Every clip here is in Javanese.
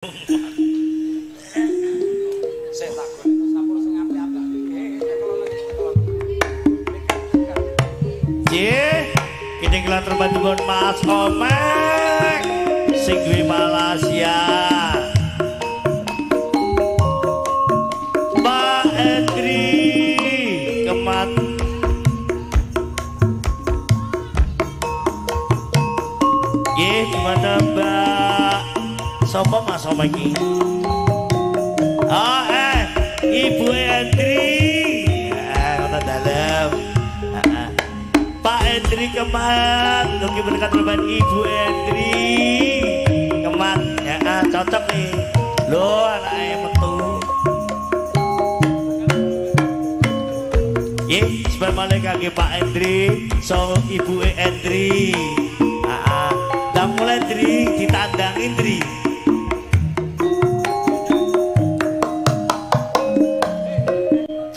Sik tak golekno sapur sing apik-apik. Nggih, kene kelan terbantuan Mas Omek sing duwe Malaysia. Pak Endri Kemat. Nggih, gimana Mbak? Sopo Mas Omek iki? Oh, Ibu Endri. Kota dalem. Pak Endri Kemat, oke berkat leban Ibu Endri Kemat, ya cocok nih. Loh, anaknya metu. Nggih, sebar malih kangge Pak Endri, so Ibu Endri. Heeh. Lah mulai Endri ditandang Endri.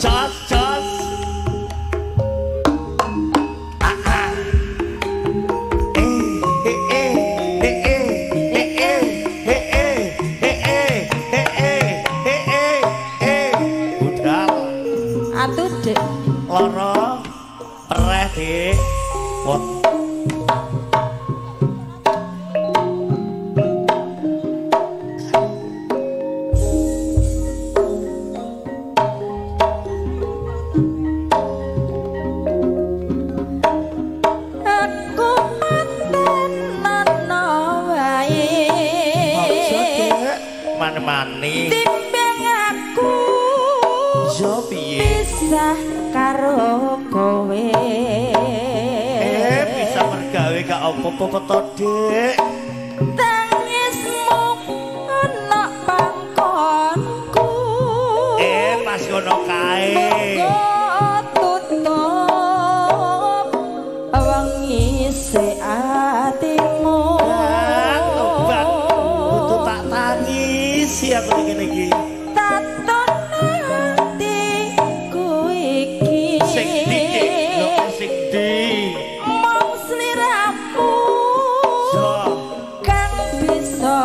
Jos jos. Atuh Dek. Loro pereh Dik. Wot. Aku paten ana wae. Aja Dek, mane-mane. Timbang aku yo piye? Pisah karo kowe. Bisa mergawe gak apa-apa to, Dik. Tangismu ana pangkonku. Pas ngono kae. Muga tutup wengi se atimu. Tobat. Kudu tak tangisi aku ngene iki. Sing ndi, Dik? Lho sing ndi? Mung sliramu kang bisa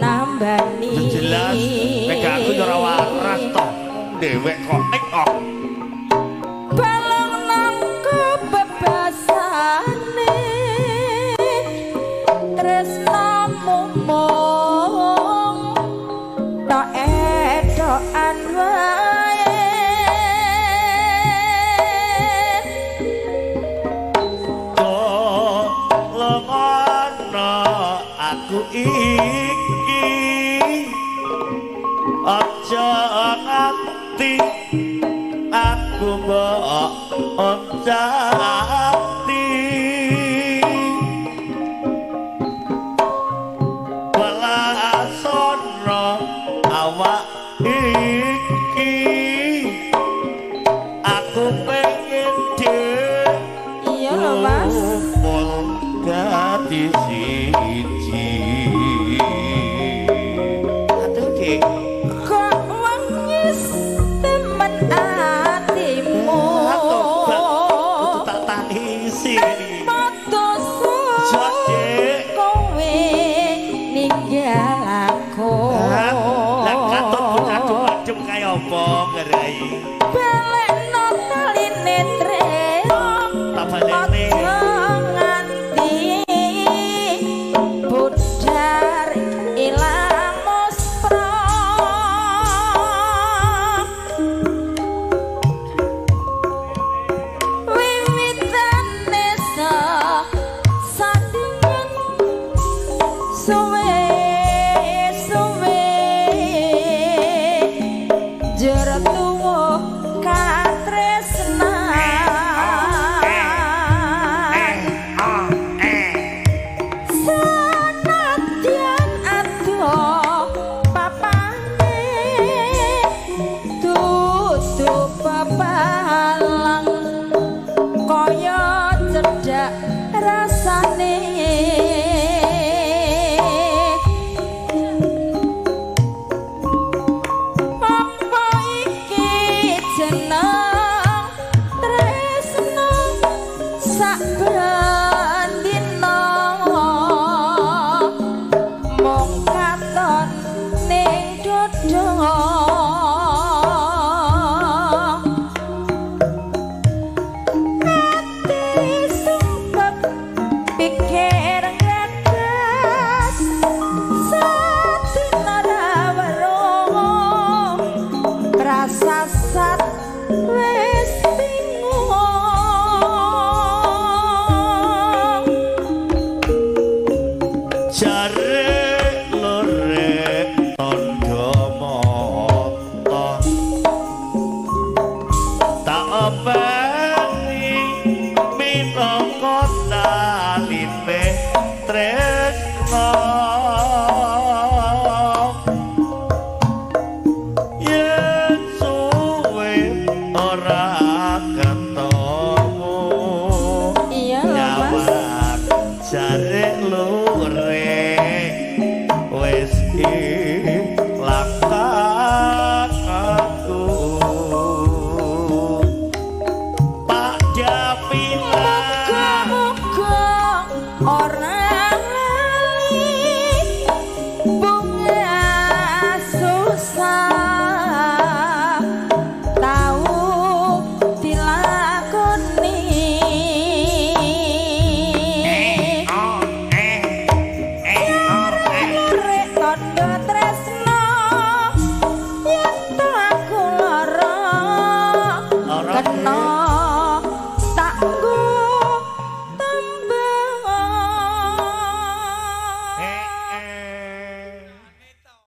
nambani. Jelas nek aku ora waras to. Dewek kok nek kok. Balung nangko bebasane tresnamu mung tok edokan wae. Aku iki aja nganti aku mbok oncati welasono awak iki aku pengen dhewe. Iya lho Mas. Dadi siji. Aduh Dik. Kok wengis temen atimu. Kudu tak tangisi. Tanpa dosa kowe ninggal aku. Lah katut adem-adem kaya apa ngerai. Balekno taline tresno. Tak balekne. Ilang muspra. Wiwitane sadingan suwe suwe jero tuwa beda. Ati sumpek pikir ngretes satina ra weruh prasasat wis bingung. Jare lore tandha mata tak openi minangka taline tresna yen suwe ora ketemu. Iya lho Mas. Nyawang jare lore wis ilang aku. Pak Davina Muga-muga ora